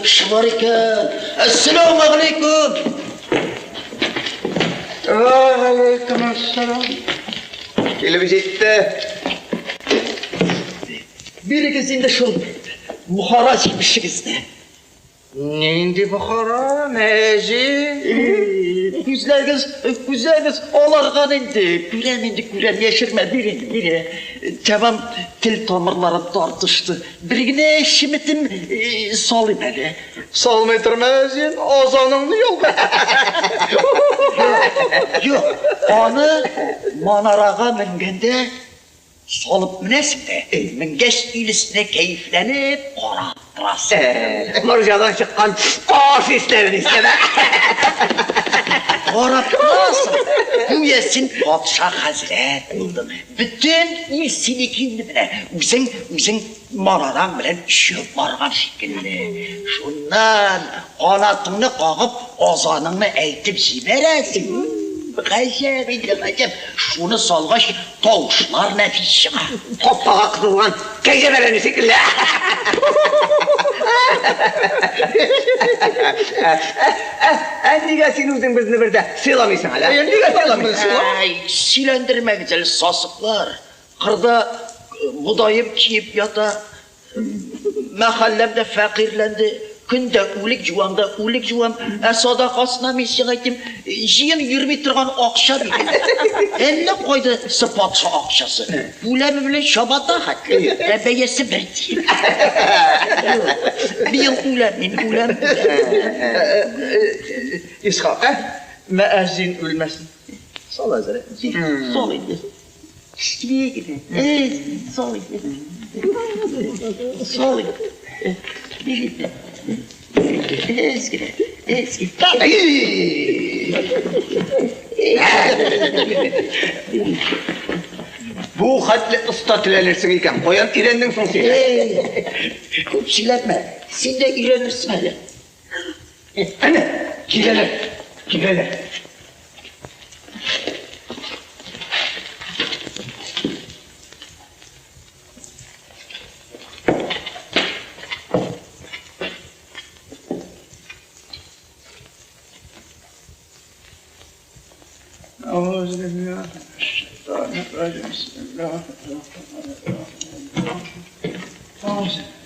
кеше бар икән. Әссәламегаләйкүм. Вәгаләйкүм әссәлам. Килеп җитте. Бирегез инде шул Бухара җимешегезне. Нинди Бохара, мәзин? Күзләрегез, күзләрегез аларган инде. Күрәм инде, күрәм, яшермә, бир инде, бир. Тәмам тел тамырлары тартышты. Бер генә чеметем салыйм әле. Салмый тор, мәзин, азаныңны ялга. Юк, аны манарага менгәндә салып менәсең дә, менгәч ил өстенә кәефләнеп карап торасың. Морҗадан чыккан аш исләрен иснәмә. Карап торасың, гүя син патша хәзрәт булдың. Бөтен ил синеке инде менә. Үзең, үзең манараң белән очып барган шикелле. Шуннан канатыңны кагып, азаныңны әйтеп җибәрәсең. Гаҗәп инде, гаҗәп. Шуны салгач, тавышлар нәфис чыга. Капкага кысылган кәҗә бәрәне шикелле. Ә нигә син үзең безне бер дә сыйламыйсың әле? Нигә сыйламыйсың? Әй, сөйләндермәгез әле, сасыклар. Кырда бодаем киеп ята. Мәхәлләм дә фәкыйрьләнде. Көн дә үлек җуам да үлек җуам. Ә садакасына мин сиңа әйтим, җыен йөрми торган акча бит. Әллә кайда патша акчасы. Күләме белән чабата хәтле. Ә бәясе бер тиен. Быел үләм мин, үләм. Исхак, ә? Мәәзин үлмәсен. Сал әзрәк. Сал инде. Кечкенә генә. Сал инде. Сал инде. Бир инде. Әз генә, әз генә. Бу хәтле оста теләнерсең икән. Каян өйрәндең соң син? Күп сөйләнмә. Син дә өйрәнерсең әле. Әнә, киләләр, киләләр. Әгъузу биллаһи минәш-шайтанир-раҗим. Бисмиллаһир-рахманир-рахим.